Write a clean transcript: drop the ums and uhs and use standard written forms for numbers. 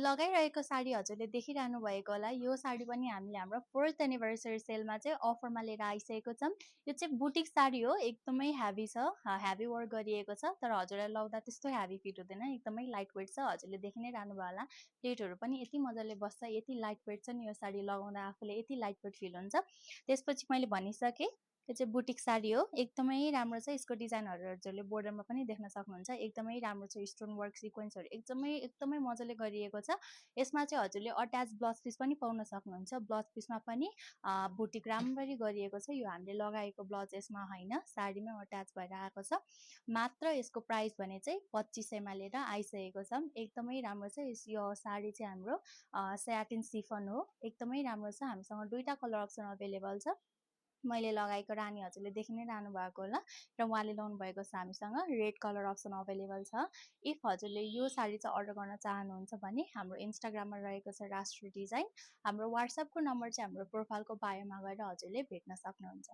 लगाइरहेको साडी हजुरले देखिरहनु भएको होला। यो साडी पनि हामीले हाम्रो 4th एनिभर्सरी सेलमा चाहिँ अफरमा लिएर आइसकेको छौँ। यो चाहिँ बुटिक साडी हो, एकदमै हेभी छ, हेभी वर्क गरिएको छ। तर हजुरलाई लाउँदा त्यस्तो हेभी फिल हुँदैन, एकदमै लाइट वेट छ। हजुरले देखि नै रहनुभयो होला, प्लेटहरू पनि यति मजाले बस्छ, यति लाइट वेट छ नि यो साडी लगाउँदा आफूले यति लाइट वेट फिल हुन्छ। त्यसपछि मैले भनिसकेँ, यो चाहिँ बुटिक साडी हो, एकदमै राम्रो छ। यसको डिजाइनहरू हजुरले बोर्डरमा पनि देख्न सक्नुहुन्छ, एकदमै राम्रो छ। स्टोन वर्क सिक्वेन्सहरू एकदमै एकदमै मजाले गरिएको छ। यसमा चाहिँ हजुरले अट्याच ब्लाउज पिस पनि पाउन सक्नुहुन्छ। ब्लाउज पिसमा पनि बुटिक राम्ररी गरिएको छ। यो हामीले लगाएको ब्लाउज यसमा होइन, साडीमै अट्याच भएर आएको छ। मात्र यसको प्राइस भने चाहिँ 2500 मा लिएर आइसकेको छ। एकदमै राम्रो छ। यो साडी चाहिँ हाम्रो स्याटिन सिफन हो, एकदमै राम्रो छ। हामीसँग दुईटा कलर अप्सन अभाइलेबल छ। मैले लगाएको रानी हजुरले देखि नै रहनु भएको होला र उहाँले लाउनु भएको छ हामीसँग रेड कलर अप्सन अभाइलेबल छ। इफ हजुरले यो साडी चाहिँ अर्डर गर्न चाहनुहुन्छ भने हाम्रो इन्स्टाग्राममा रहेको छ राष्ट्र डिजाइन। हाम्रो वाट्सएपको नम्बर चाहिँ हाम्रो प्रोफाइलको बायोमा गएर हजुरले भेट्न सक्नुहुन्छ।